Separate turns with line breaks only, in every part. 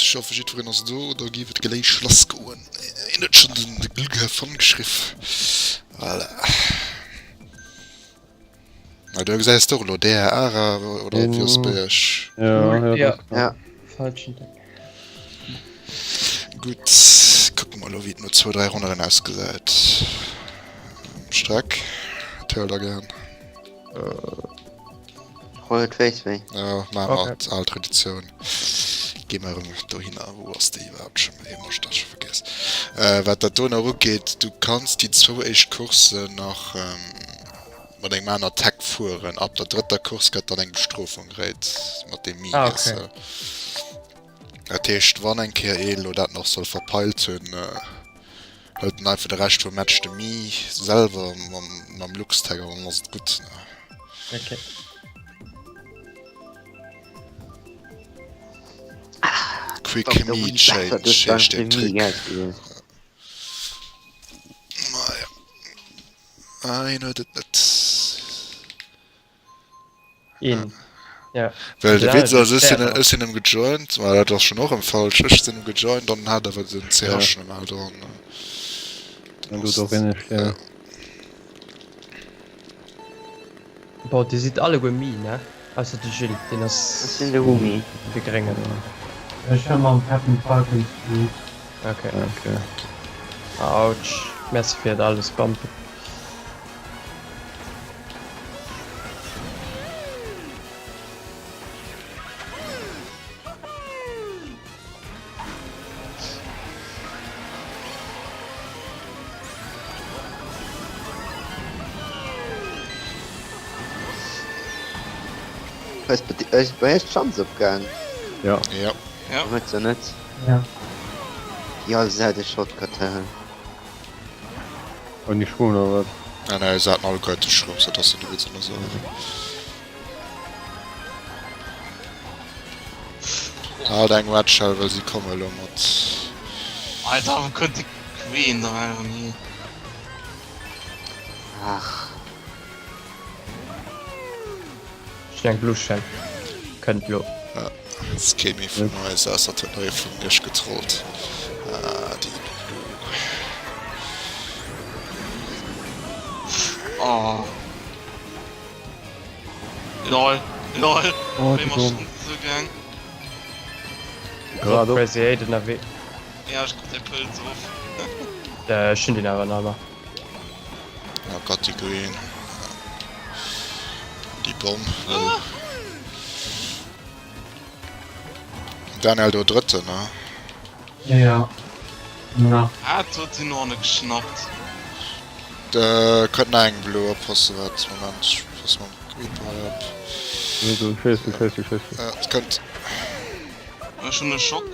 Ech hoffe jiddwereen ass do, da géif et gléich lass goen. Een huet schonn den de Glück erfonnt geschriff. Voilà. Na do gesäis de och elo DR Ara oder wéi ass bei iech?
Ja, ja,
Ja.
ja.
Falschen Ding.
Gutt, kucke mer elo wéi et no zwou, 3 Ronnen ausgesäit. Streck, wat huelt der gär?
Roll et wéis wéi.
Ja, maache mer
Okay.
al Traditioun. Gi mer erëm dohinner. Wou ass déi iwwerhaapt scho? Ey, ech dat scho vergiess. Äh, wat dat do nach ugeet, du kanns déi zwou éischt Courssen nach ähm, mat engem aner Tag fueren. Ab der drëtter Course gëtt dann eng Bestrofung geréit mat deem
Ah, okay.
Mii-Wiessel. Dat heescht, wann eng Kéier ee lo dat nach soll verpeilt hunn, äh, Hëlt en einfach de Rescht vum Match de Mii selwer mam Lux-Tag an dann ass et gutt.
Okay.
Quick Mii Change heescht deen Trick. Maja. Ah, een huet et net.
Een. Ja.
Well de
Ja,
Witz ass, ech sinn,
fair.
ech sinn em gejoint, ma dat ass schon och em falsch, ech sinn em gejoint an hat awer den CH
Ja.
schon emol dran.
Dann du doch in ja.
Bon, dir sidd alleguer Mi, ne? Ausser de Gilles, deen ass
Ech sinn de Humi.
de Gréngen.
Ech hu mam Captain Falcon gespillt.
Okay.
Okay.
Autsch. Merci fir dat alles bumpen.
Ass bei iech d'Schanz opgaang?
Ja.
Ja.
Ja.
Huet se net.
Ja.
Déi all Sau de Shortcut hei.
Ouni Schwung oder wat?
Nein, nein, se haten alleguerte Schroms, dat ass jo de Witz an der Saach. Haalt eng Red Shell, well si komme elo mat.
Alter, wou kënnt déi Queen da erëm hier?
Ach.
Ech hunn eng Blue Shell. Kënnt lo.
Ja, ass kee méi vun eis, ausser et huet nach ee vun iech getrollt. Ah, déi Lulu.
Oh. Lol, lol.
Oh,
Wéi
déi
mer
Bomm.
schonn zougaang.
Grad op.
Crazy 8 ënnerwee.
Ja, ech krut däi Pëlz of.
Ech hunn deen awer nach ëmmer.
Oh Gott, déi Green. Déi Bomm. Oh. Daniel, do drëtten, ne?
Ja, ja. Na.
Ah, huet si no geschnappt.
Da kënnt nach eng Blue, oppassen, wat. Moment, ich pass mal Creeper hei op.
Du schéiss, du schéiss, du schéiss.
Ja, et kënnt.
Ech hunn e Schock.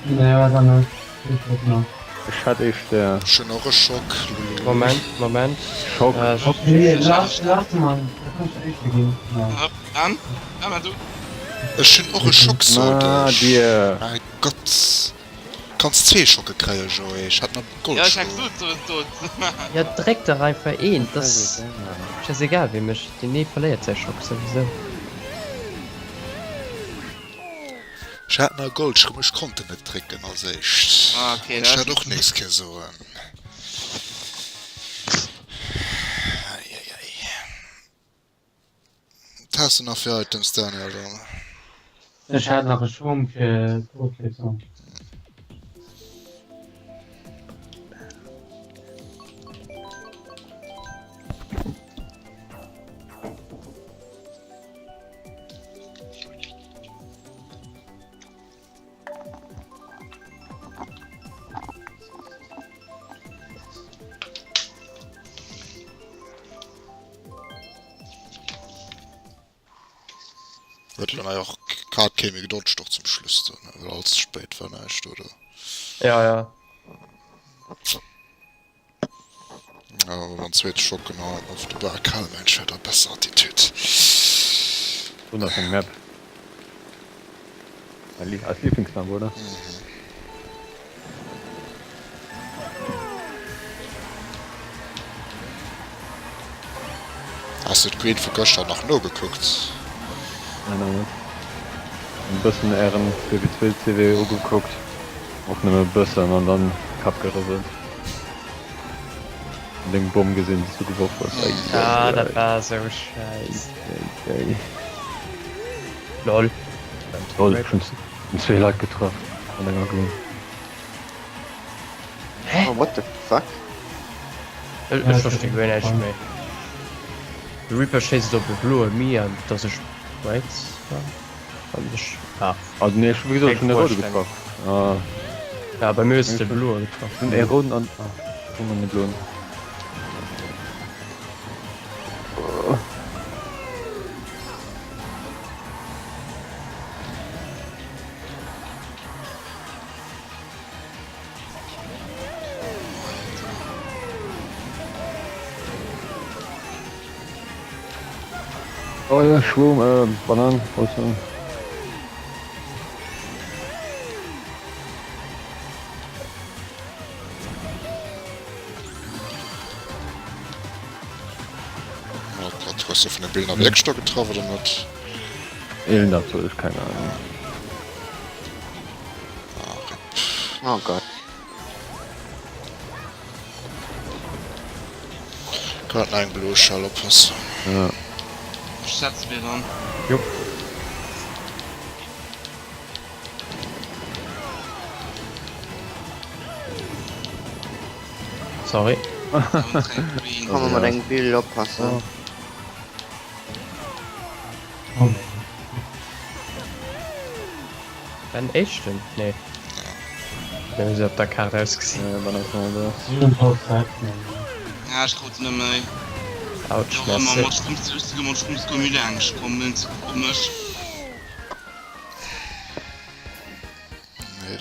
Nee, wat dann net. Ich guck nach.
Ech hat éischt der.
Ech hunn och e Schock. Lulu.
Moment, Moment.
Schock.
Äh,
Nee, lass, lass man. Da kannst du éischte ginn. Ja.
An? Ja, mä du.
Ech hunn och e Schock, sot
Na
ech.
dir.
Mäi Gott. Kanns zwee Schocke kréien, Joé. Ech hat nach
Ja, ech hat
Goldschong.
gesot, du hues dot.
Ja, dréck dach einfach een, 't ass scheißegal wee mécht, deen ee verléiert säi Schock souwisou.
Ech hat nach Goldschrëm, ech konnt en net drécken als éischt.
Ah, okay,
Ech
dat
dat och nees ke soen. Eieiei. Wat has de nach fir Items, Daniel, dann?
Ech hat nach e Schwong fir d'Ofwiesslung.
Huet lo nach och grad kee méi gedodged och zum Schluss dann, well alles ze spéit war näischt, oder?
Ja, ja.
Ja, awer mam zweete Schock genau op de Bak halen, mensch, wär da besser Attitude.
Wonnerschéin Map. Eis Lieblingsmap, oder?
Has du d'Queen vu gëschter nach nogekuckt?
Nein, nach net. E bëssen ären BW2 CW ugekuckt, och nëmme e bëssen, an dann Kapp gerëselt. An deng Bomm gesinn déi s du geworf hues. Ei, ei,
Ah, dat
ei.
war sou scheiss.
Ei, ei, ei.
Lol.
Lol, ech hunn zwee Leit getraff an enger Glue.
Hä?
Oh, what the fuck?
Ech versti guer näischt méi. De Reaper schéisst op e bloe Mi an dass ech riets war an ech ah.
Also nee, ech hu wéi gesot, ech hunn e roude getraff. Ah.
Ja, bei mir hues de de bloe getraff.
Ech hunn e rouden an ah, rouden an e bloen. Oh ja, Schwung, äh, Banan, Holzmann.
Oh Gott, hues du vun de Billner wierklech do getraff oder net?
Eben dat soll ech, keng Ahnung.
Oh Gott.
Kann eng blo Schell oppassen.
Ja.
Ech setze mir dann.
Jupp. Sorry.
Kann man mat engem Bild oppassen.
Oh nee.
Ben éischten? Nee. Wéi se op der Kaart ausgesinn.
Ja, ben ass nach da.
7.600.
Ja, ech krut se net méi.
Autsch,
Doch ëmmer
merci.
mat Strumps, ech si mat Strumps goe méi laang, ech kommen ze komesch.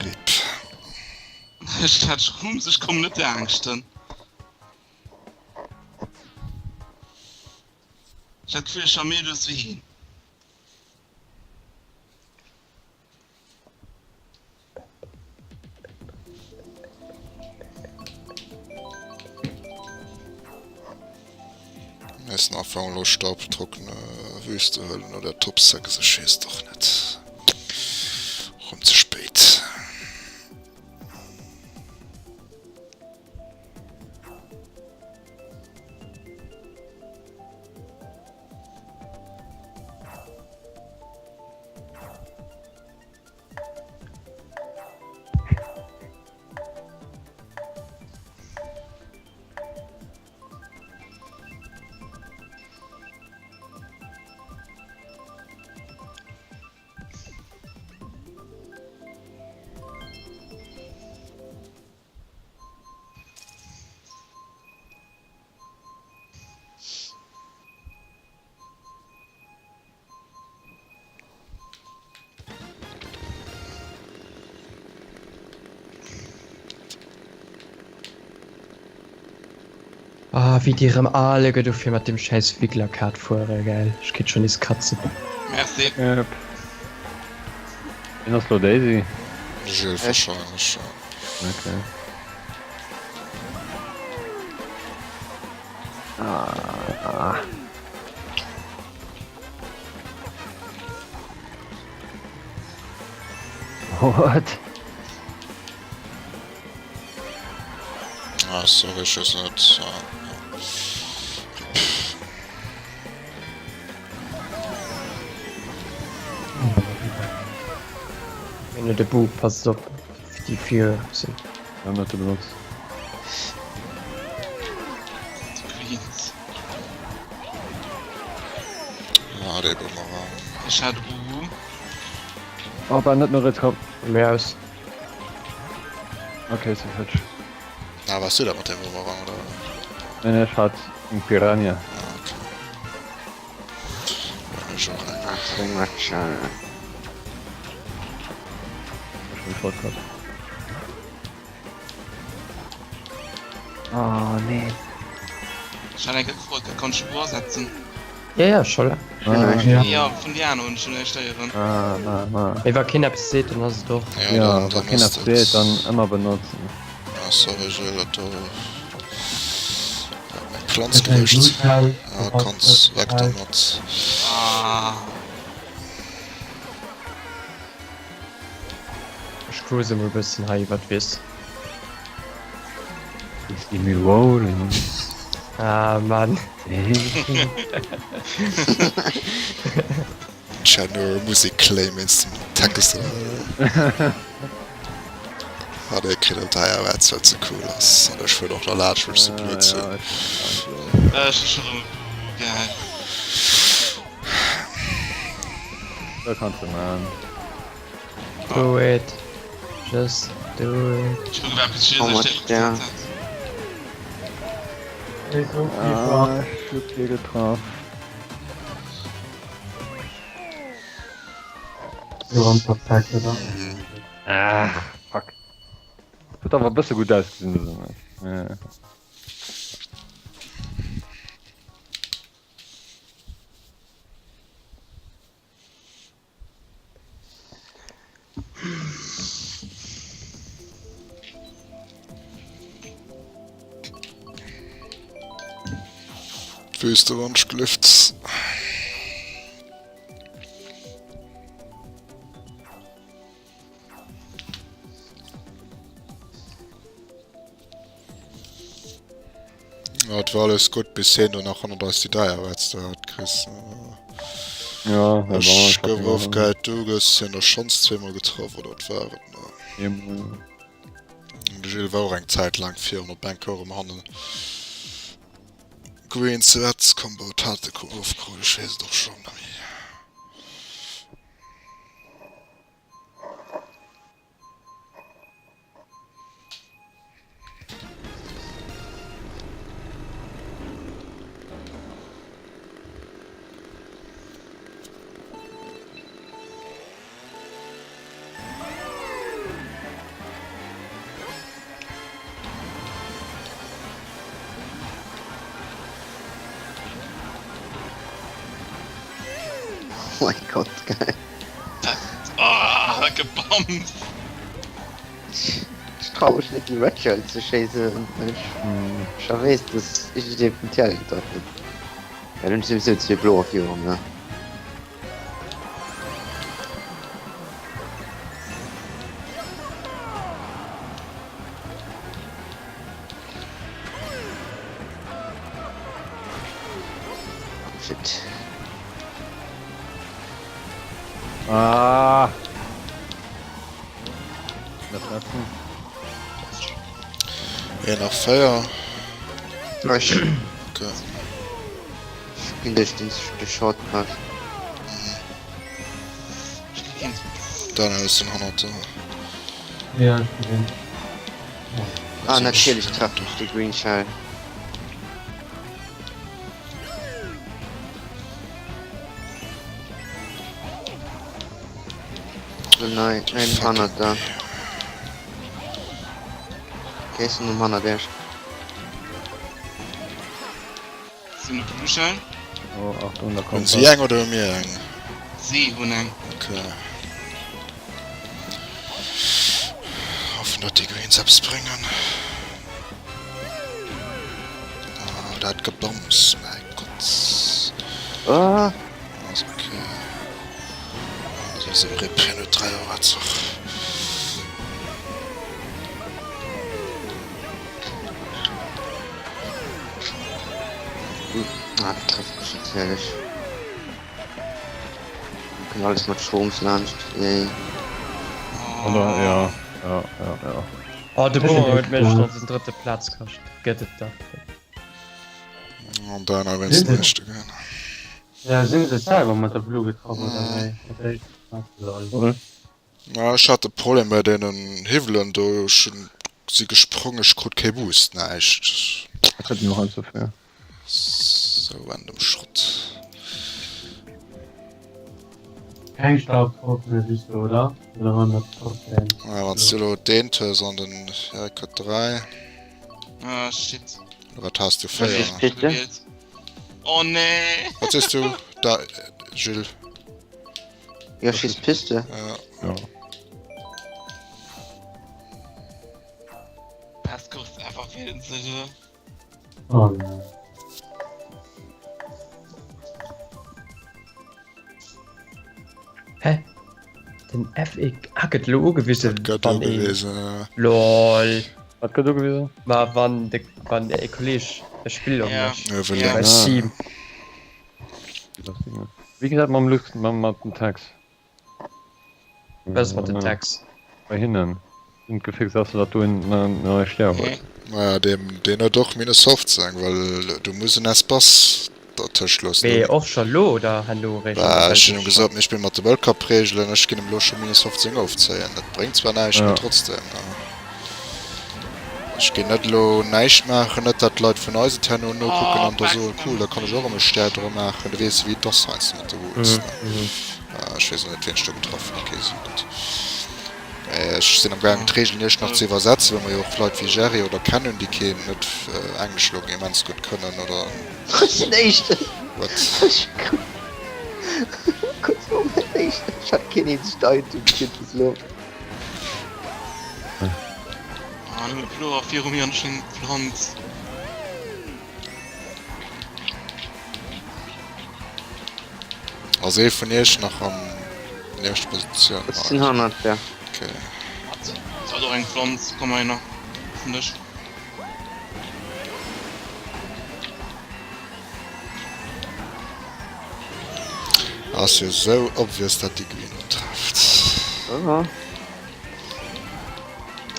Rip.
Ech hat Strumps, ech komm net laangscht en. Ech hat d'Gefill, ech war méi lues wéi hien.
Messen Anfang lo staubtrockene Wüste hëllen oder Topsack ech weess et och net. Rëm ze spéit.
Ah, wéi déi rëm alleguer dofir mat deem schäiss Wiggler-Kart fuere, gell? Ech kritt schon nees Katzen.
Merci.
Yep. Wien ass lo Daisy?
Gilles wahrscheinlech, ja.
Okay. Ah. What?
Ah, sorry, ech weess net. Ah, ja.
Wenn de Bu passt op déi vir sinn.
Ja, net benutzt.
Queens.
Ah, dee Bumerang.
Ech hat e Bubu.
Oh, ben net no riets komm.
Vu mir aus.
Okay, se futsch.
Ah, wars du dat mat deem Bumerang, oder?
Nee, nee, ech hat eng Piranha.
Ah, okay. Hunn ech och eng.
Eng Ratschal.
Ech hunn Shortcut. Oh nee.
Ech hat eng gefrot, dat konnt ech ersetzen.
Ja, ja, scho laang.
Ah,
Ja.
Ja, vun déi aner hunn ech schon éischt héieren.
ah, ah, ah.
Mee wa keen eppes seet, dann ass et och.
Ja,
Ja,
dann,
wa
dann
keen
ass
eppes
dat.
seet, dann ëmmer benotzen.
Ah, sorry, Gilles, dat do. Dat meng Planz
Ech eng
gewiescht.
Bluthell.
Ja, kanns weg dermat.
Ah.
Ech cruise mol bëssen hei iwwer d'Wiss.
You see me rolling.
Ah Mann.
Channel Musik Claim wéinst dem Text. Ah dee kritt et hei awer well ze cool ass. An ech fueren och nach laanscht well ech sou blöd sinn.
Ech hu scho rëm geil.
Da kanns de man.
Do it. Just do it.
Ech hu gewaart bis
Oh,
Gilles
mat
sech
der.
déi hat.
Ah, ech hu kee getraff.
Perfekt, oder?
Ah, fuck. Huet awer e bësse gutt ausgesinn, dëse Match. Ja.
Wüste Wandschlift. Ja, et war alles gutt bis heen do nach hannert eis déi Dräierwäerts do hat, Chris.
Ja, dat war
Ech gouf ofgehäit, du gëss hien der schonns zweemol getraff, oder wat war et? Ne?
Eemol.
De Gilles war och eng Zäit laang virun op Bänk erëm hannen. Green Sweats Combo hat e ofkrut, ech weess et och schonn net méi.
Oh mein Gott, geil.
Ah, dat gebammt!
Ech trau mech net déi Red Shell ze schéissen, well ech scho weess dass ech dee vum Thierry getraff hunn. Well hunn ech souwisou zwee bloer viru mir. Shit.
Ah! Dat letzten.
Een nach 4.
Ech
Okay.
ginn duerch den de Shortcut.
Dann ass den hannert der.
Ja, ech gesinn.
Ah, natierlech treffen ech de Green Shell. So, nein, nein, hannert da. Okay, sind um hannert erst.
Sinn op Blue
Oh, Achtung, da
Hunn
kommt
si eng oder hu mir eng?
Si hunn eng.
Okay. Hoffen, datt déi Greens eppes bréngen. Oh, dat Gebams, mäi Gott.
Ah!
Ass okay. Also se RIP, hien huet 3 Auer Zuch.
Ah, dat trifft mech natierlech. Kënnt alles mat Stroms laanscht, yay.
Oder? Ja, ja, ja, ja.
Oh, de Boomer huet mech nach den drëtte Platz kascht. Gëtt et dach.
An deiner wéinst den éischte ginn.
Ja, sinn se selwer mat der Blue getraff oder wéi?
Oder?
Na, ech hat de Problem bei deenen Hiwwelen do, ech hunn si gesprong, ech krut kee Boost, näischt.
Dat huet noch eins dofir.
Sou random Schrott.
Keng Staubtrockene siehst du, oder? Oder waren dat trotzdem?
Ja, wann du elo deent hues an den Erik 3.
Ah, shit.
Oder wat has du?
Was
4?
ist bitte?
Oh nee!
Wat sees du da, Gilles?
Yoshis Piste.
Ja.
Ja.
Best Course ever wählen se.
Oh nein.
Hä? Den FX ah, gëtt elo ugewisen,
Dat gëtt
wann een.
ugewisen, ja.
Lol.
Wat gëtt ugewisen?
Ma wann de wann e Kolleg e Spill op
Ja.
mécht.
Ja, wëll
Ja.
Bei
lénks.
Steam.
Wéi geet dat mam Lux mam mat den Tags?
Wat ass mat den Tags?
Bei hinnen sinn gefixt dass se dat do en neie Stär huet.
Maja deen deen huet och minus 15 well du muss en Espace dertëscht loossen.
Mee och scho lo oder herno eréischt?
Bah ech hunn em gesot mir spille mat de World Cup Reegelen, ech ginn em lo scho minus 15 ofzéien. Dat bréngt zwar näischt mee trotzdem. Ech ginn net elo näischt maachen, net dat d'Leit vun eis et herno nokucken an da soen, cool, da kann ech och erëm e Stär dra maachen. Du weess wéi et ass heiansdo mat de Rules, ne? Ech weess och net wien ech do getraff hunn. Ok, sou gutt. Mee ech sinn am gaangen d'Reegelen iech nach ze iwwersetzen, well mer jo och Leit wéi Jerry oder Ken hunn, déi keen net Englesch elo immens gutt kënnen oder.
Ech sinn Éischten!
What?
Ech kuerz virum Éischten, ech hat keen eenzegt Item kritt bis elo.
Ah, nëmme Flora viru mir an ech hunn Pflanz.
Ass ee vun iech nach an éischter Positioun?
Ech sinn hannert der.
Okay.
Wat? Et hat och eng Pflanz, komm einer. Hoffentlech.
Ass jo sou obvious dat déi Green trefft.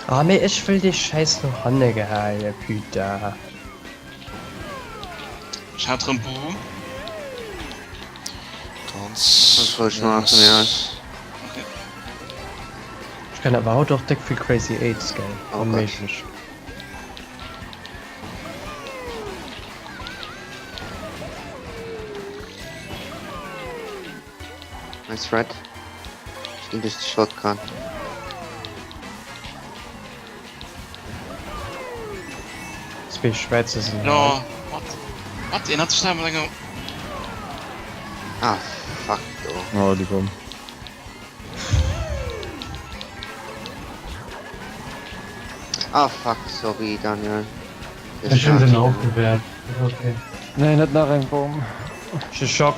Ah mee ech wëll dee Schäiss no hanne gehaen, putain.
Ech hat rëm Boo.
Ganz
Kannst ruhig machen, ja.
Okay.
Ech kann awer haut och déck vill Crazy Eights, gell?
Oh Gott.
Onméiglech.
Nice Red. Ich geh durch die Shotgun.
Zwee Schwäizer sinn hei.
No, wat? Wat? Een hat sech da mat enger.
Ah, fuck, do.
Oh, déi Bomm.
Ah fuck, sorry Daniel.
Ech hunn se opgewäert, ass ok.
Nee, net nach eng Bomm.
Ech hu Schock.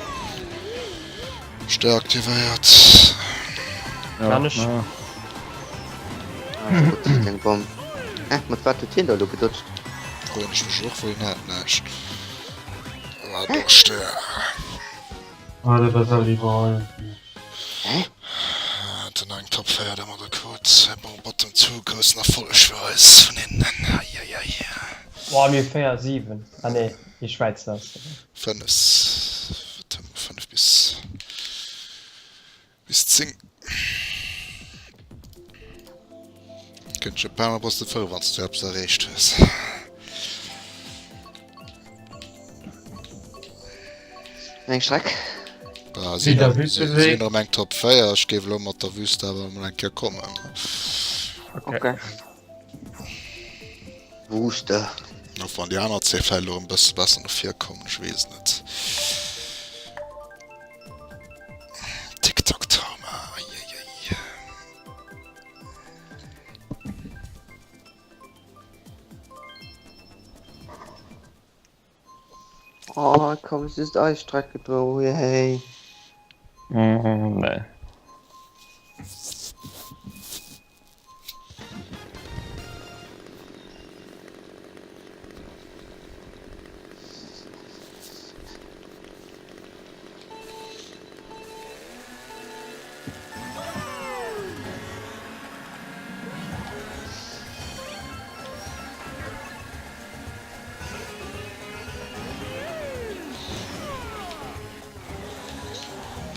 Stär aktivéiert.
Kann ech.
Ja.
Ah, gutt, eng Bomm. Hä, mat wat huet hien da elo gedutscht?
Froen ech mech och, wëll en hat näischt. War do Stär.
Ah, dat ass awer iwwerall.
Hä?
Den eng Top 4 der mat der Quote. Bon, Bottom 2, groussen Erfolleg fir eis vun hinnen. Eieiei.
Boah, mir 4, 7. Ah nee, déi Schwäizer ass dat.
5, wat hu mer, 5 bis, bis 10. Kënnt Japan, bass de frou wann s du eppes erreecht hues.
Eng Streck.
Da sinn
Wieder
erëm-
Wüsteweg.
sinn erëm eng Top 4. Ech géif elo mat der Wüste awer emol eng Kéier kommen.
Okay. Wüste.
Och wann déi aner zwee vläicht elo e bësse besser no vir kommen, ech weess et net. Tic-Tac-Trauma, eieiei.
Oh, komm, es ist Eisstrecke do, yay.
Mm, nee.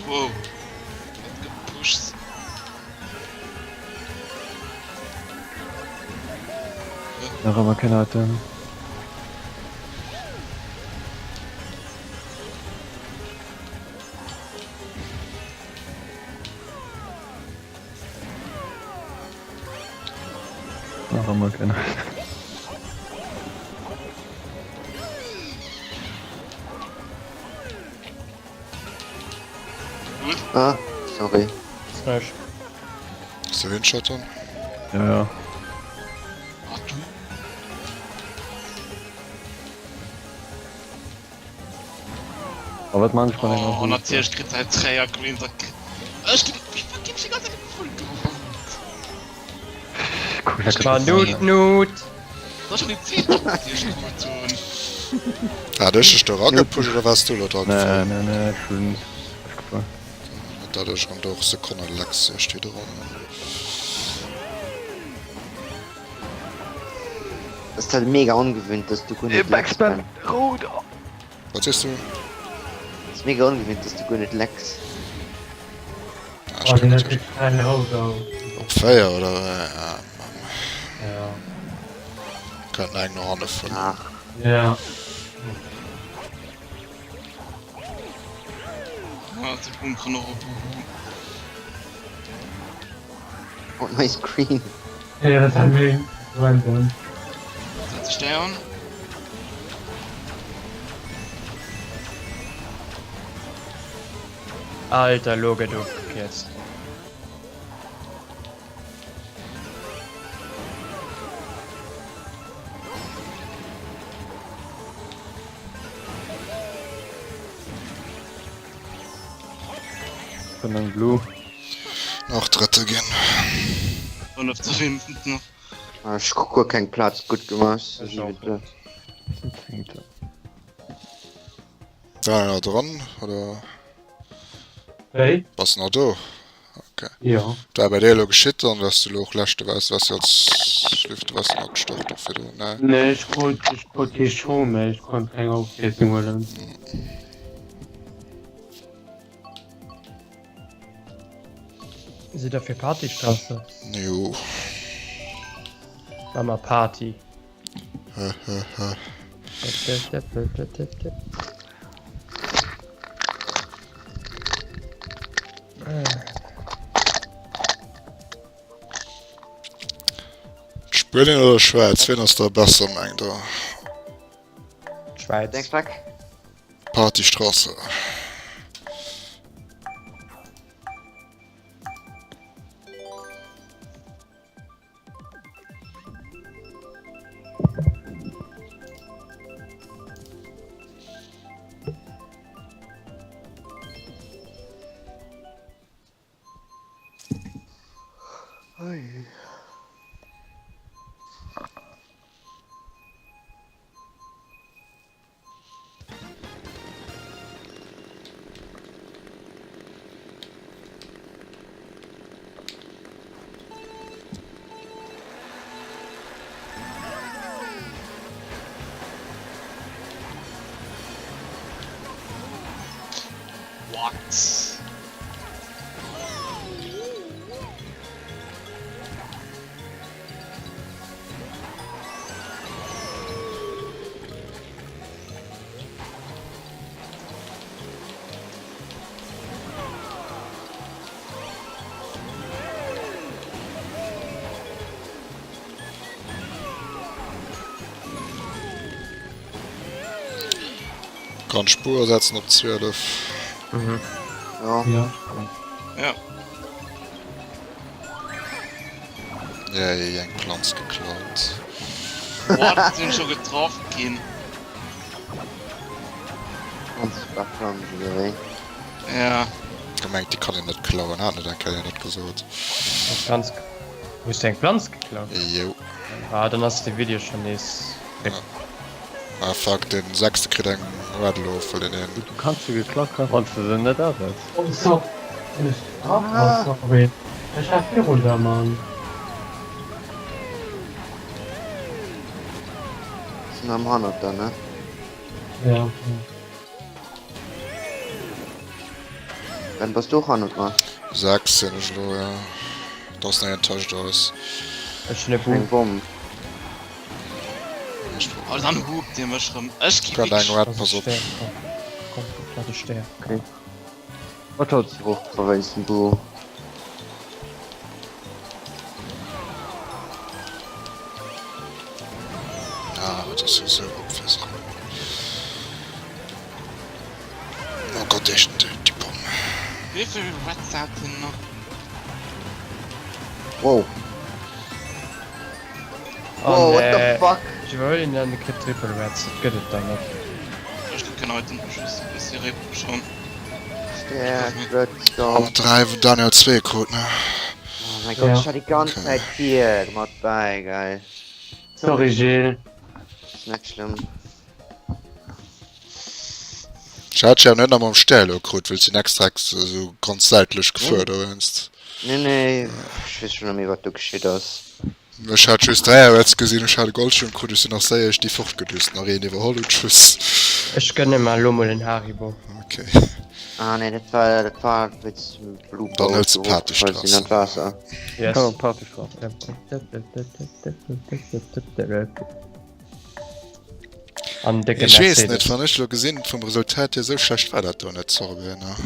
Wow. Gëtt gepusht.
Nach ëmmer keen Item. Nach ëmmer keen Item.
Gut.
Ah, sorry.
Fresh.
Ass der Windshot dann?
Ja, ja.
Ah, du.
Aber wat man ech mat enger
Oh, natierlech kritt hei Tréier Queen. Da kritt. Ech ginn. Wéi fuck ginn ech déi ganz Zäit gepulled?
Nut Nut!
Hat ech dech do eragepusht oder waars du elo dra
gefuer? Nee, nee, nee, ech hunn ech gefuer.
Net dat ech erëm do och Sekonne lecks iergendwéi dran.
Ass dat mega ongewinnt dass du guer net lecks Ben.
Wat sees du?
Ass mega ongewinnt dass du guer net lecks.
Ah, ech kann net. Op 4 oder wéi? Ah, Mann.
Ja.
Könnten eng no hanne fueren.
Ach.
Ja.
Ah, de Bunker och op Uhu.
Oh, nice screen.
Ja, dat hat mir random.
Setz ech déi an?
Alter, lo gëtt ofgekierzt.
Vun eng Blue.
Nach Drëtte ginn.
50 Minuten nach.
Ah, ech krut guer keng Plaz gutt gemaach.
Ech och net.
Zéngte.
War einer dran oder
Wéi?
bass nach do? Okay.
Jo.
Wat war bei dir elo geschitt dann, dass du elo och leschte waars? Waars du als Lüfte waars du nach gestart och virdrun? Nee.
Nee, ech krut, ech krut kee Show méi, ech konnt keng Ofkierzung huelen.
Sidd der fir Partystraße?
Jo.
Maache mer Party.
Spuenien oder Schwäiz, wien ass da besser mengt der?
Schwäiz.
Partystraße.
What?
Kann Spuer setzen op 12.
Mhm.
Ja.
Ja.
Ja.
Yay, eng Planz geklaut.
What? Sinn scho getraff ginn.
Ganz Background oder wéi?
Ja.
Gemengt déi kann een net klauen, hat net eng Kéier dat gesot.
Eng Planz. Hues du eng Planz geklaut?
Jo.
Ah, dann ass de Video schon nees réck.
Ah fuck, den sechste kritt eng Red elo, well den een.
Du kanns se geklaut kréien wanns de se net asetz.
Oh so ech ah sorry ech war virun der Mann.
Sinn am hannert der ne?
Ja.
Ben bass du och hannert mer?
6 sinn ech elo, jo. Do ass nach een tëscht eis.
Ech hunn e
Eng
Bug.
Bomm.
Oh dann hupt dir mech rëm. Ech gi
Grad eng
wierklech.
Red,
Ass
pass
e
op.
Stär. Komm, komm, komm, de Stär.
Okay. Wat hat se och verwéinst dem Duo?
Ah, dat ass jo sou obvious. Oh Gott, echt déi Bomm.
Wéi vill Reds hat en nach?
Wow.
Oh
Wow, what the
nee.
fuck?
Ech iwwerhuelen en an de kritt Triple Reds, dat gëtt et dann net.
Ech kucken heute ech muss e bëssi repushen.
Stärk, Redstone.
3 Daniel 2 krut ne.
Oh mein Gott, ech war déi ganz Zäit vir mat bäi, geil.
Sorry Gilles.
Ass net schlëmm.
Ech hat jo net nach mam Stälo krut, well sinn extra esou ganz säitlech gefuer dowéinst.
Nee nee, ech weess schon net méi wat do geschitt ass.
Ech hat just Dräierwärts gesinn, ech hat e Goldschirm krut, ech sinn nach séier iech déi fortgedüst, nach een iwwerholl und tschüss.
Ech gënne mer elo mol en Haribo.
Ok.
Ah nee, dat war dat war wéi s dem Blue
Dann
Boat
hëls de
erofgefall sinn an
Patestrasse.
d'Waasser.
Yes.
Oh, Partystraße.
An décke
Ech weess net,
Mercedes.
wann ech lo gesinn vum Resultat hier, sou schlecht war dat do net, sorry, ne?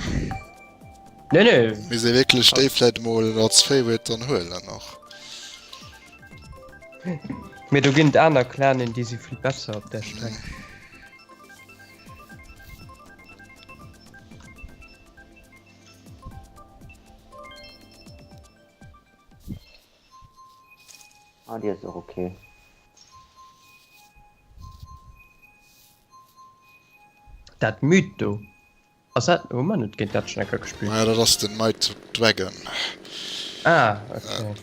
Nee, nee.
Misst ee wierklech déi vläit mol als Favorite dann huelen och.
Mee do ginn et aner Clanen, déi si vill besser op där Streck.
Ah, déi ass och okay.
Dat Myth do. Ass dat, hu mer net géint dat schon eng Kéier gespillt?
Maja, dat ass den Might Dragon.
Ah, okay.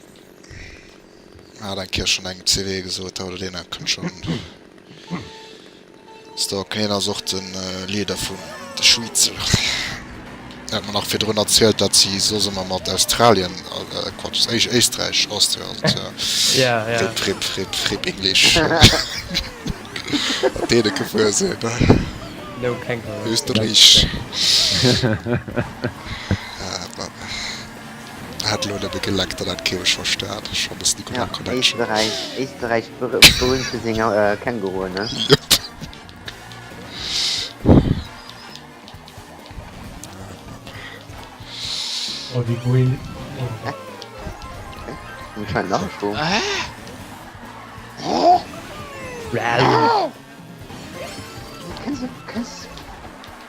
Hat eng Kéier schon engem CW gesot, oder deen kënnt schon. Stalken, hien ass och den Leader vun de Schweezer. Hat mer nach virdrun erzielt, dat si soss ëmmer mat Australien, Quatsch, Éisträich, Austria ass et jo.
Ja, ja.
Rip, rip, rip, rip English. Mat deene gefuer sinn.
No Kangaroo.
Österreich. Ah, Mann. Hat elo nëmme geleckt, dat hat kee mech verstan. Ech vermëssen déi gutt
Ja,
al Connection.
Éisterräich, Éisterräich berühmt fir seng Känguruen, ne?
Jop.
Oh, déi Green.
Anscheinend nach schon.
Hä?
Kannst du, kannst,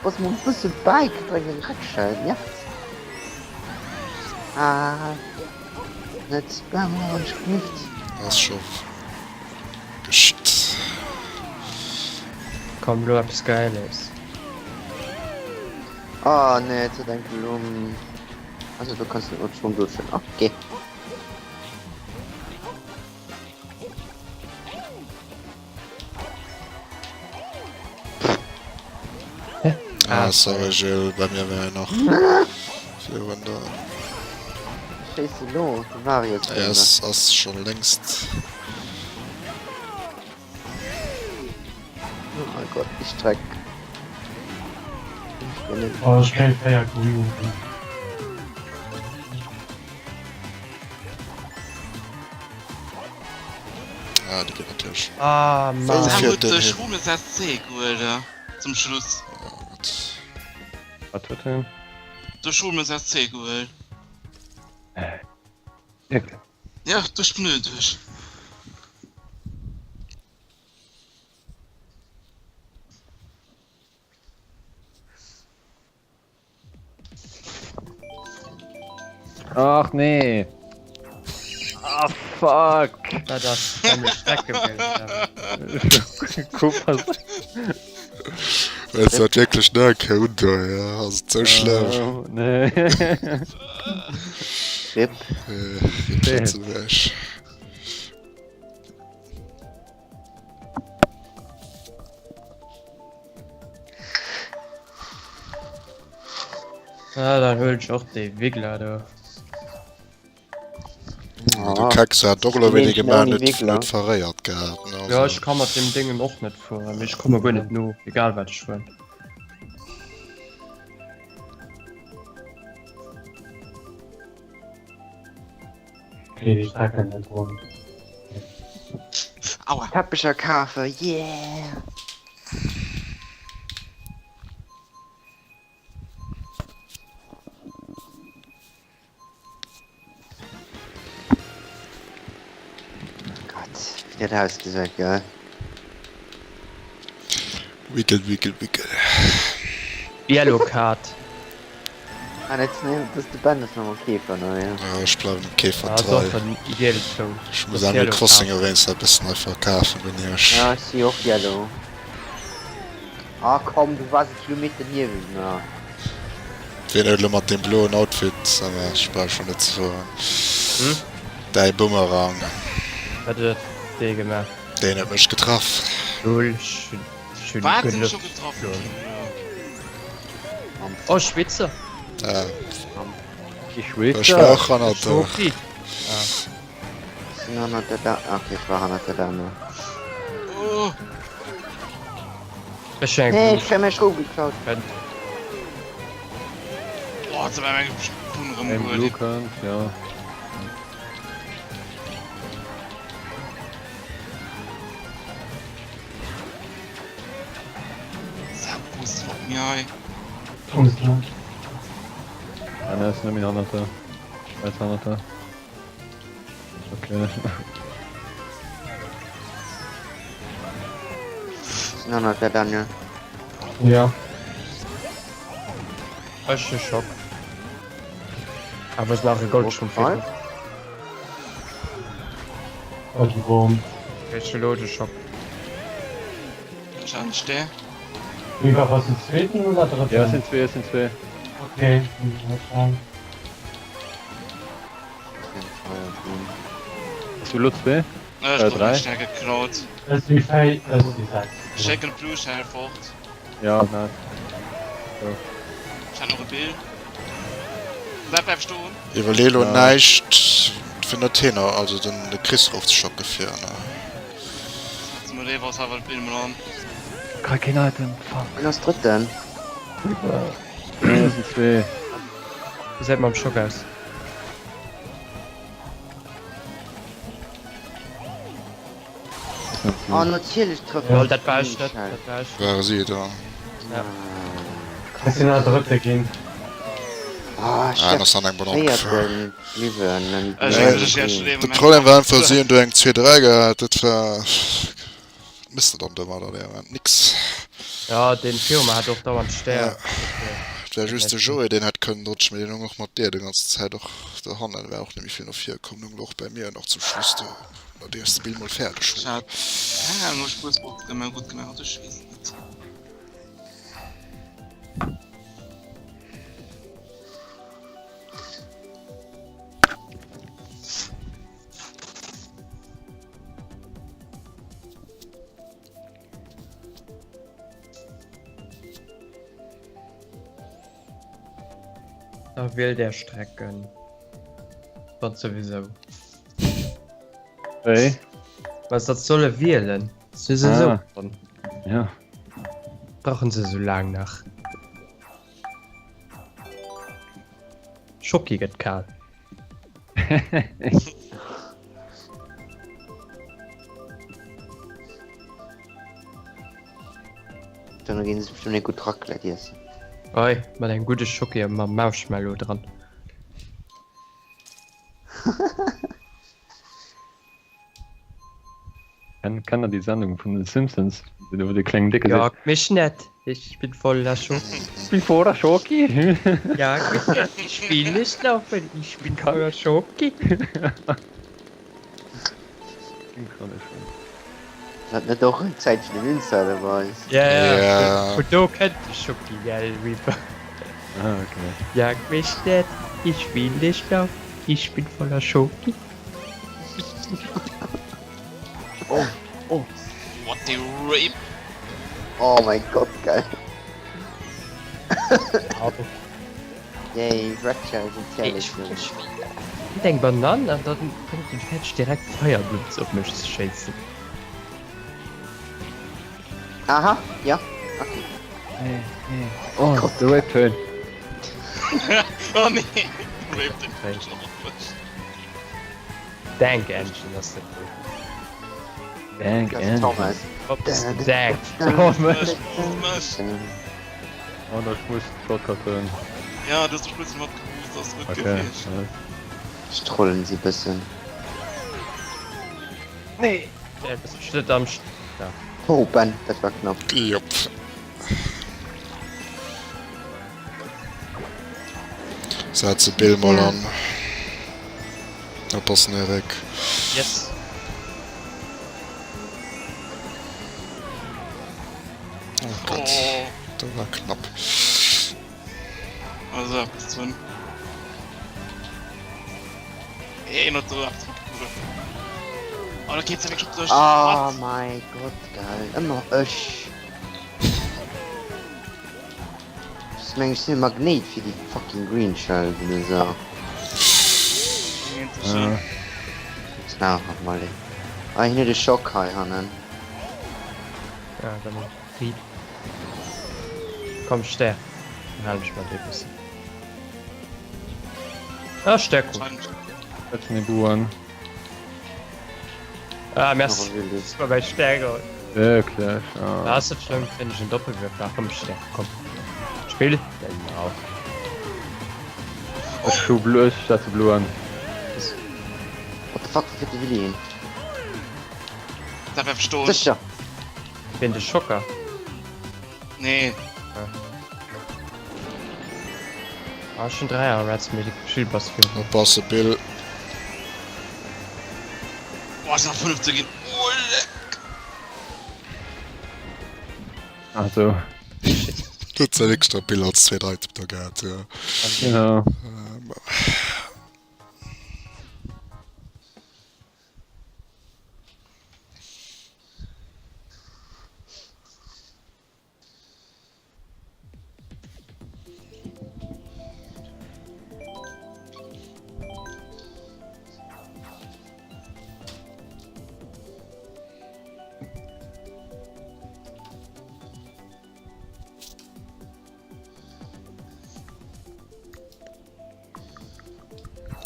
was man bësse Bike dréngen Reckschell nervt. Ah, net knifft.
Ass scho geschitt.
Komm lo eppes Geiles.
Oh nee, jetzt hat eng Blumm. Also du kannst net mat schon duschen. Okay.
Ah, sorry Gilles, bei mir war nach virun da.
Schéisse lo, de Mario
Ja, es ass schon längst.
Oh mein Gott, ich streck.
Oh, ech kréien 4 Green.
Ah, déi geet natierlech.
Ah, Mann.
Wou
Sam
fiert
huet
den
de
hin?
Schrumes SC gehuel zum Schluss.
Oh Gott.
Wat huet hien?
De Schrumes SC gehuel.
Wierklech?
Ja, duerch d'Pneuen duerch.
Ach nee. Ah fuck.
Dat ass nämlech Streckebild.
Guck was.
Wëlls du dat wierklech nach eng Kéier undoen, ja? Ass et sou schlëmm?
Oh, nee.
Rip.
Äh, Rip Lëtzebuerg.
Ah, dann huelen ech och dee Wiggler do.
Oh, de Kex hat och elo wéi dee gemaach net net verréiert gehat. Ne?
Ja, ech ka mat deem Déngen och net fueren, mee ech komme guer net no, egal wat ech fueren.
Okay, déi Streck net ronn.
Aua.
Teppecher kafe, yeah! Gott, wéi dat ausgesäit, gell?
Wickel, wickel, wickel.
Yellow Card.
Ah, dat ass de Ben ass nach am Käfer, ne? Ja.
Ja, ech bleiwen dem Käfer
Ah,
trei.
doch, en ideale Zoun.
Ech muss Animal Crossing ewéinst e bëssen nei verkafen, wenn ech.
Ja, ech si och Yellow. Ah komm, du wars e Kilometer niewent mer.
Wien huet elo mat deem bloen Outfit, awer ech brauch schon net ze soen. Däi Bumerang.
Wat huet dee gemaach?
Deen huet mech getraff.
Lol, ech hunn ech hunn
Wat
guer
sinn
net
scho getraff
gefloen.
ginn elo?
Oh Schwitzer!
Ja.
Die
Ech war
Schwitzer.
och hannert der.
Schoki! Ah.
Ech sinn hannert der Da-, okay, ech war hannert der Dame.
Oh.
Ech hunn eng
Nee,
Blumm.
ech kréie mäi Schrouf geklaut.
Kënnt.
Oh, hat se bei mengem Spoon
Eng
erëm
Blue
gehuet.
kënnt, ja.
Servus, op mir hei.
Russland.
Ah, ne, ass net méi hannert der. Weiter hannert der. Okay.
Sinn hannert der Daniel.
Ja.
Ech hu Schock. Awer es nach e Goldschrumpf
Voll.
Autobahn.
Ech hu lo de Schock.
Ech han Stär.
Wie war was den zweiten oder dritten?
Ja, es sind zwee, es sind zwee.
Okay, mal schauen.
Hast du lo zwee?
Ech
Äh,
gouf
drei?
meng Stär geklaut.
Das ist die Fei, das ist die sechs.
Schécken Blue Shell fort.
Ja, nice.
Ech hat nach e Bill. Bleib bleib stoen.
Iwwerlee lo
Ja.
näischt fir net hinner, also den de Chris rofzeschocke fir ne.
Setze mer dee was awer Bill mol an.
Krieg keen Item, fuck.
Wien ass drëtten?
Nee, es sind zwee.
Wéi säit mam Schock aus?
Es sind
Oh,
zwee.
natierlech trëfft
Lol,
mech
dat war ech net,
d'Michelle.
dat war ech.
Ware si da.
Ja.
Ech sinn nach Drëtte ginn.
Ah, ech
Ah,
wär
ass an eng Banane gefuer.
Véierten bliwwen an
Ech
Nee.
hunn mech erst
De Problem war einfach, si hunn do eng 2-3 gehat, dat war. Wat méchs de dann domadder dee Ament? Nix.
Ja, deen Firma hat och dauernd Stär.
Ja. Et war just de Joé, deen hätt kënnen rutschen, mee deen hung och mat dir de ganzen Zäit och dohannen, war och net méi vill no vir komm, hung och bäi mir nach zum Schluss do, nodeems de Bill mol fäerdeg
Ech
wor.
hat keng Ahnung, ech muss och gemaach gutt gemaach hat, ech weess et net.
Da wielt är Strecken. Dat souwisou.
Wéi?
Was dat solle wielen? Si se sou
Ah.
dran.
Ja.
Brauchen se sou laang nach. Schocki gëtt kal.
Dann ginn se bestimmt eng gutt Raclette iessen.
Oi, mat engem gudde Schocki a mam Marshmallow dran.
Kennt der déi Sendung vun den Simpsons, wou de klengen Décke seet.
Jag mich net, ich bin voller Schoki.
Ich bin voller Schoki.
Jag mich net, ich will nicht laufen, ich bin voller Schoki.
Hat net och eng Zäitchen den Insider bei eis?
Ja, ja,
Ja.
vun do kënnt de Schoki, gell, Reaper?
Ah, okay.
Jag mich net, ich will nicht laufen, ich bin voller Schoki.
What the rape?
Oh mein Gott, geil. Yay, Rapture sind herrlich.
Kritt eng Banann an dann fänkt den Fetch direkt Feierblëtz op mech ze schéissen.
Aha, ja. Okay.
Nee, nee. Oh, de Rape Train.
Oh nee! Rape den Fetch och op mech.
Dank Engine ass dat do.
Dank
Das ist
Engine.
Thomas.
Hops, Dank.
Thomas.
Mech!
Oh, da muss Shortcut huelen.
Ja, du hast doch kurzem mat geboost, ass gutt
Okay.
gewiescht.
nice.
Ich trollen sie bëssen.
Nee. Äh, bist bestimmt am St ja.
Oh, Ben, dat war knapp.
Jop. Setz de Bill mol an. Oppassen, Eric.
Yes.
Oh Gott,
Oh,
dat war knapp.
also abgezogen. Een huet do eppes opgehuewen. Oh, da geet se wierklech duerch.
Oh
What?
mäi Gott, gell, ëmmer ech. Ech meng ech sinn e Magnéit fir déi fucking Green Shells oder sou.
Eenzegen.
Jetzt nach nach mal ey. Ah, hien huet e Schock hei hannen.
Ja, dann Ried. Komm, stär. Dann halen ech mer dee bëssen. Ah, stär cool.
Setzen die Buren.
Ah, merci. Das war mein Stär geholt.
Wirklich?
Ah. Ah, ist das schlimm, wenn ich einen Doppelwürfel mache. Komm, Stär, komm. Spiel. Genau.
Ech hu blo, ech setze blo an.
What the fuck, wou fiert de Willy hin?
Da bleif stoen.
Sécher!
Wien de Schocker?
Nee.
Ah, schon 3 Rats mee de Schild bass fir.
Oppasse Bill.
Boah, es sind noch 15 ginn. Oh, leck.
Also.
Huet säin extra Bill als zweet Item da gehat, ja.
Genau.
Ähm.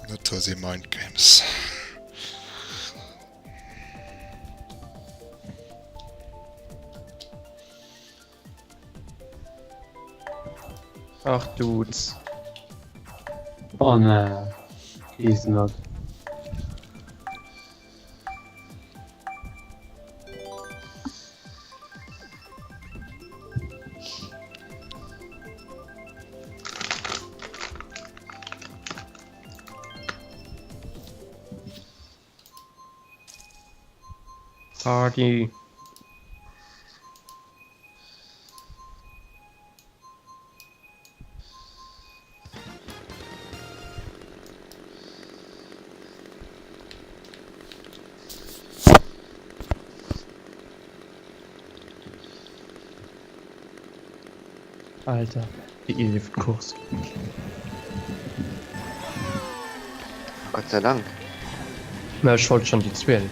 Dat si Mind Games.
Ach Dudes.
Oh nee. Please not.
Party. Alter, déi 11. Course.
Gott sei Dank.
Mä ech wollt schon déi 12.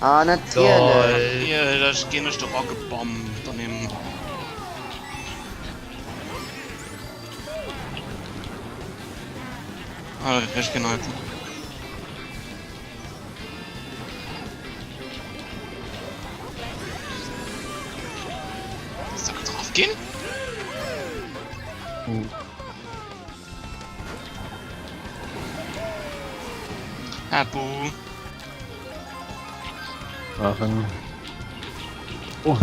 Ah, natierlech.
Lol. Ech ginn ech doch agebammt an dem. Ah, ech ginn halt. Ist da drauf gehen?
Uh.
Abu.
Machen. Oh.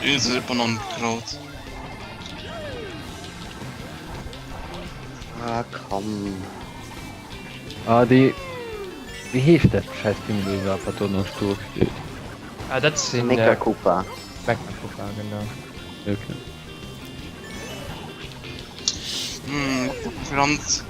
Diese Bananen geklaut.
Ah, komm.
Ah, déi. Wéi heescht dat schäiss Ding do iwwerhaapt, wat do an der Strooss steet?
Ah, dat sinn.
Mecha Koopa.
Mecha Koopa, genau.
Okay.
Hm, Pflanz.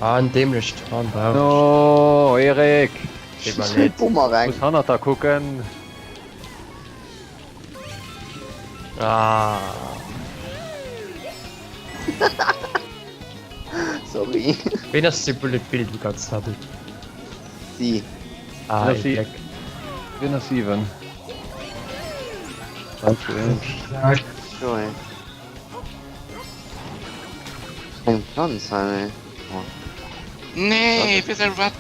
Ah, en dämlecht Horn brauch ech.
No, Erik!
Deet mer leed.
Bumerang.
Muss hannert der kucken.
Ah.
Sorry.
Ween ass dee Bullet Bill déi ganz Zäit?
Si.
Ah,
Wien ass si?
Erik.
Wien ass 7?
Stark.
Joy. Eng Pflanz hei. Oh.
Nee, wir sind Rat.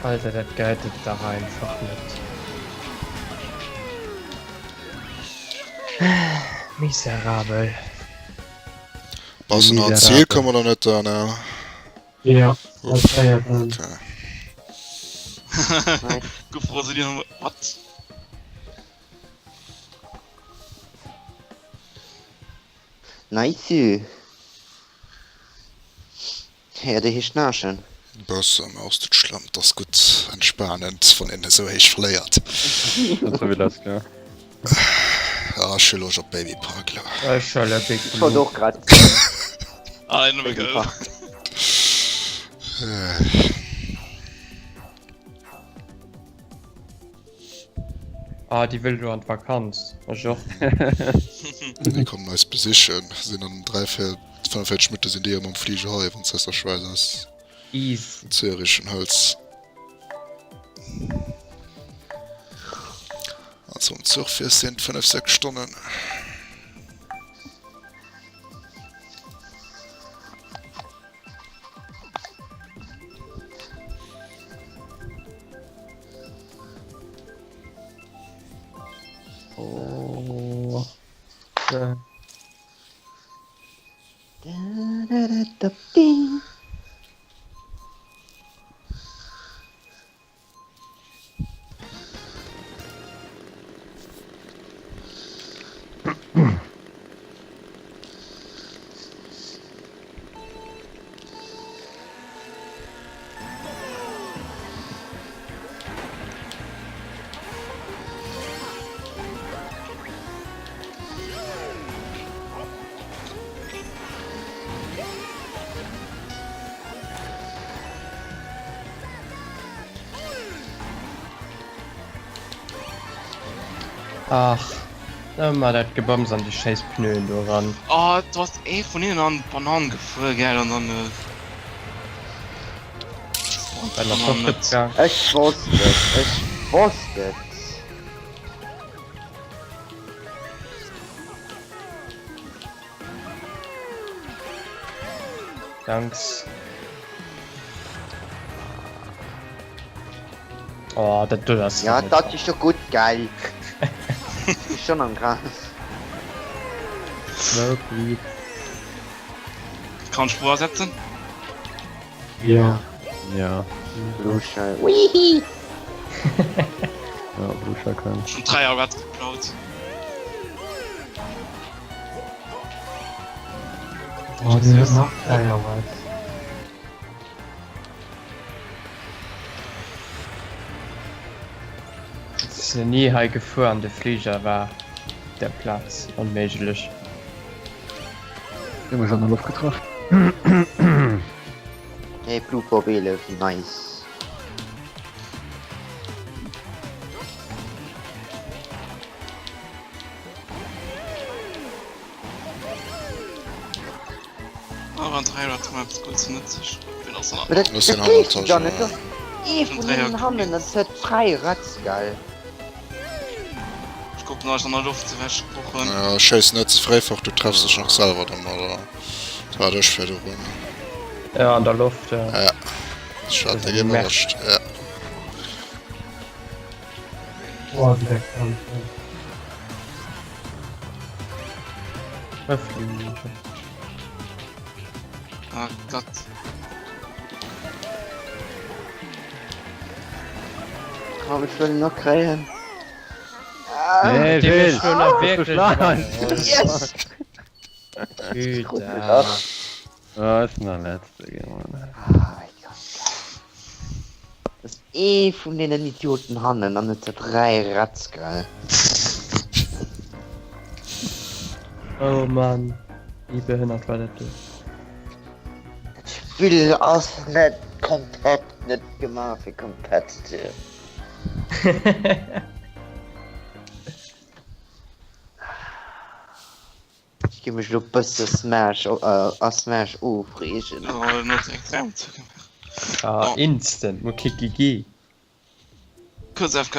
Alter, dat geit et dach einfach net. Miserabel.
Bass en an Ziel komm oder net, Dana?
Ja,
Uff,
dat féiert dann.
okay.
Gouf Rosalie What?
Nice. Ja, déi heescht Naschen.
Bëssen ass net schlëmm, et ass gutt entspanend wann een esou héich verléiert.
Net sou wéi letzt Joer.
Ah ech hu Loscht op Baby Park lo.
Ech huele Big
Ech wollt
Blue.
och grad soen.
Ah, een
Baby
geholl.
Park.
Ah, déi wëll elo an d'Vakanz. Ech och.
Déi kommen eis besichen, sinn an 3, 4, 45 Minutte sinn déi erëm am Fliger hei, wann s aus der Schwäiz aus
Easy.
Zürich en hëls. Also am Zuch fiers sinn et 5, 6 Stonnen.
Oh. Äh. Ach, ëmmer dat Gebamms an déi schéiss Pneuen do eran.
Oh, do ass ee vun hinnen an d'Banann gefuer, gell, an dann.
Dann ass och net gaang.
Ech wosst et, ech wosst et.
Danks. Oh, dat do ass.
Ja, dat is jo gutt, gell? Ech schon am Gras.
Smoke weed.
Kann Spur ersetzen?
Ja.
Ja.
Blue Shell. Wihi!
Ja, Blue Shell kann.
Schon 3 Reds geklaut.
Oh, déi huet nach 3 Awards.
Ech sinn ni hei gefuer an de Fliger war op der Plaz onméiglech.
Dee mech an der Loft getraff.
Hey, Blue Pop 11, nice. Ee vun hinnen hannen, dat huet 3 Rats, gell?
Ech kucken eis an der Loft ewech krochen.
Ja, schéiss net ze fréi fort, du treffs dech nach selwer domadder. Dat hat ech virdrun.
Ja, an der Loft, ja.
Ja, ech hat dech iwwerrascht, ja.
Oh, direkt am
Ah Gott.
Komm, ech wëll nach kréien.
Nee,
Gilles,
Yes!
Putain.
Ah, ist nach letzte, Mann.
Ah, Das ist ee vun deenen Idioten hannen an et huet 3 Rats, gell?
Oh Mann, wéi behënnert war dat do?
Dat Spill ass net komplett net gemaach fir competitive. Ech gi mech lo bësse Smash a Smash ofreegen.
Oh, den huet direkt 3 zugemaach.
Ah, instant, Mukikiki.
Kurz AFK.